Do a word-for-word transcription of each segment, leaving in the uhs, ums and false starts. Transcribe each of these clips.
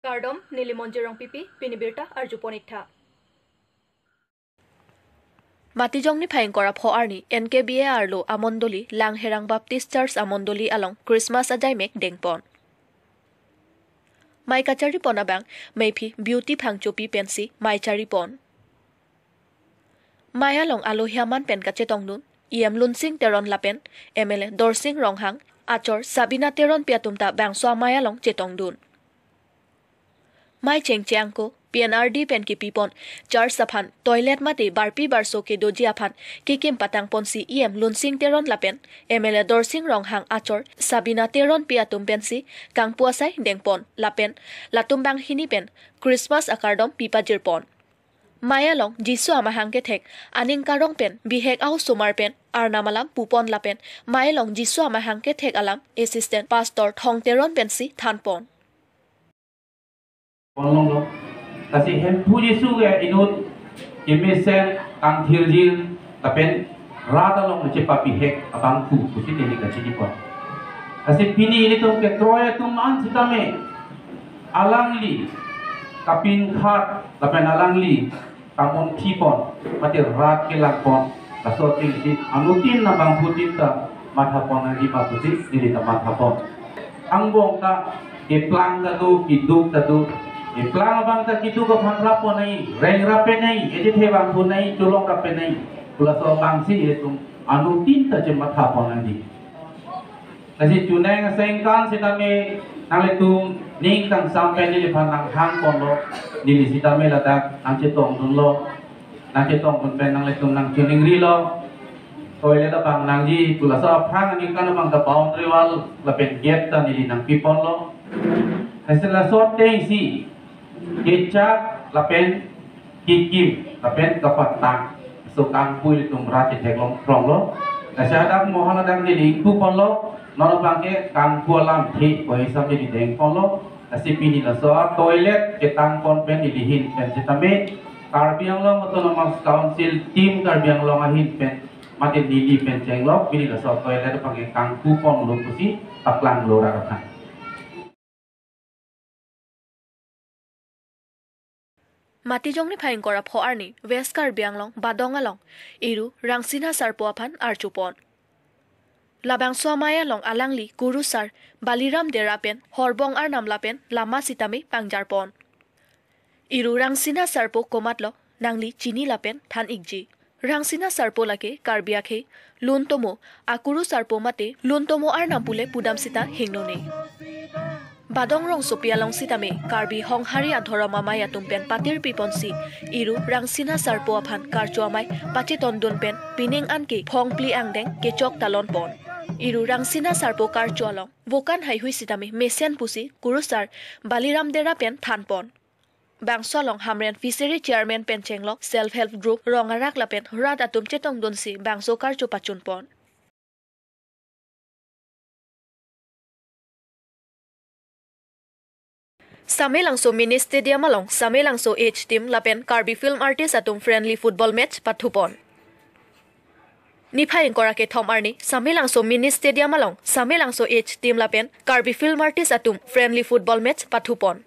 Kardom, neli Monjir Rongpipi, pini birta arjupon iktha. Matijong niphai ingkoi ra pho arni N K B A arlo amondoli Langherang Baptist Church amondoli along Christmas ajaimek dengpon. Mei kacharipon abang, meiphi Beauty Phangchopi pensi mei charipon. Mei along alohi aman pen kachetongdun, E M Lunsing Teron lapen M L A Dorsing Ronghang, achor Sabina Teronpi atum ta bangso amei along chetongdun. Mei chengche angko P N R D pen kipipon, church aphan toilet mate barpi barso kedoji aphan kekim patangponsi E M Lunsing Teron lapen M L A Dorsing Ronghang achor Sabina Teronpi atum pensi kangpu asai dengpon lapen latum banghini pen Christmas akardom pipajirpon. Mei along Jisu amahang kethek aning karong pen bihek ahosomar pen arnam alam pupon lapen mei along Jisu amahang kethek alam Assistant Pastor Thong Teron pensi thanpon. Ponlonglo. Lasi Hemphu Jisu ke inut kemesen kangthirjir lapen rat along chepabihek abangphu pusi neli kachinipon. Lasi pini ilitum kekroi atum an sitame alangli kapinkhat lapen alangli kamonthipon, mate rat kelangpon, laso atengsi anuttin abangphutin ta mathapon nangji ma pusi neli ta mathapon. Angbong ta keplang ta do, keduk ta do. Keplang abang ta keduk aphan rappon nangji, reng rapnon nangji, ejithe abangphu nangji, cholong rapnon nangji. Pu laso abangsi ilitum anuttin ta chemathapon nangji. Lasi chuneng asengkan sitame nanglitum ning kangsam pen neliphan nanghangponlo, neli sitame ladak nangchetongdunlo, nangchetongdun pen nanglitum nangchiningrilo. Toilet abang nangji, pu laso aphrang aningkan abang ta boundary wall lapen gate ta neli nangpiponlo. Lasi laso atengsi kechak lapen kekim lapen kapatang, laso kangpu ilitum rat chetheklong kronglo. Lasi hadak mo hadak neli ingpuponlo, non abangke kangpu alamthe ko hisap neli dengponlo. Lasi pini laso atoilet ketangpon pen neli ahin pen sitame Karbi Anglong Autonomous Council team Karbi Anglong ahin pen mate neli pen chenglok pini laso atoilet abangke kangpuponlo pusi paklanglo rat aphan. Matijong niphai ingkoi ra pho arni West Karbi Anglong Badong along Iru Rangsina Sarpo aphan arjupon. Labangso amei along alangli kurusar Baliram Dera pen horbong arnam lapen lama sitame pangjarpon. Iru Rangsina Sarpo komatlo nangli chini lapen than-ikji. Rangsina Sarpo lake Karbi akhei, lun tomo, akuru sarpo mate lun tomo arnam pule pudam sita hingnone. Badong rongsopi along sitame Karbi Honghari adhorom amei atum pen patirpiponsi Iru Rangsina Sarpo aphan karcho amei pachetondun pen pining anke phongphli angdeng kechok talonpon. Iru Rangsina Sarpo karcho along vokan haihui sitame mesen pusi kurusar Baliram Dera pen thanpon. Bangso along Hamren Fishery Chairman pen chenglok Self Help Group rong arak lapen rat atum chetongdunsi bangso karcho pachunpon. Samelangso Mini Stadium along Samelangso H Team lapen Karbi Film Artist atum friendly football match pathupon. Niphai ingkoi ra kethom arni Samelangso Mini Stadium along Samelangso H Team lapen Karbi Film Artist atum friendly football match pathupon.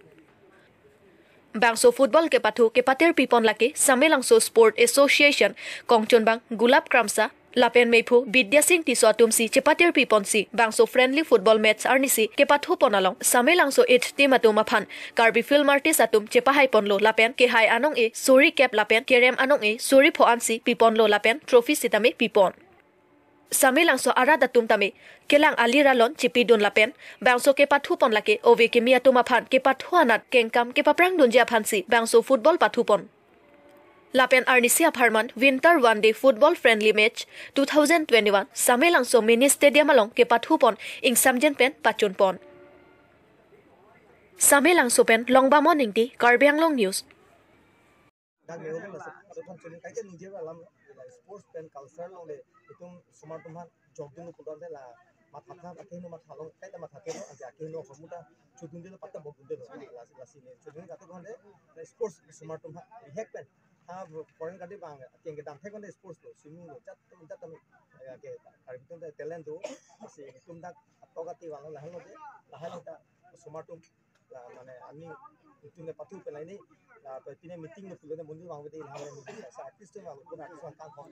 Bangso football kepathu kepatirpipon lake Samelangso Sport Association kongchunbang Gulap Kramsa lapen meiphu Bidya Sing Tisso atumsi chepatirpiponsi bangso friendly football match arnisi kepathupon along Samelangso H Team atum aphan Karbi Film Artist atum chepahaiponlo lapen kehai anong-e suri kep lapen kerem anong-e suri pho ansi piponlo lapen trophy sitame pipon. Samelangso arat atum tame kelang alir alon chipidun lapen bangso kepathupon lake ove kimi atum aphan kepathu anat kengkam kepaprangdunji aphansi bangso football pathupon. Lapen arnisi apharman Winter One Day Football Friendly Match two thousand twenty-one Samelangso Mini Stadium along kepathupon ingsamjin pen pachunpon. Samelangso pen Longbamon Ingti, Karbi Anglong News. Dak level la se, ado than chuning kaike ningje alam sports pen culture along le itum osomar atum aphan jokdun pudon de la matha tha, akeheno matha long kaita matha ke lo, ake akeheno hormu ta chodun de lo, patta bokdun de lo, la, lasi ne chuning kate kon de sports osomar atum aphan hek pen ha foreign kate bang keng kedam thek kon de sports lo, swimming lo, jat jat tam ake Karbi atum ta talent do, lasi itum dak atok ati walo, lahelo de, lahelo ta osomar atum ah, mane aning itum le pathu pen laini, ah, pine meeting lo pulote monit vangvede, la mane meeting sa artist vang, pun artist vang kangkong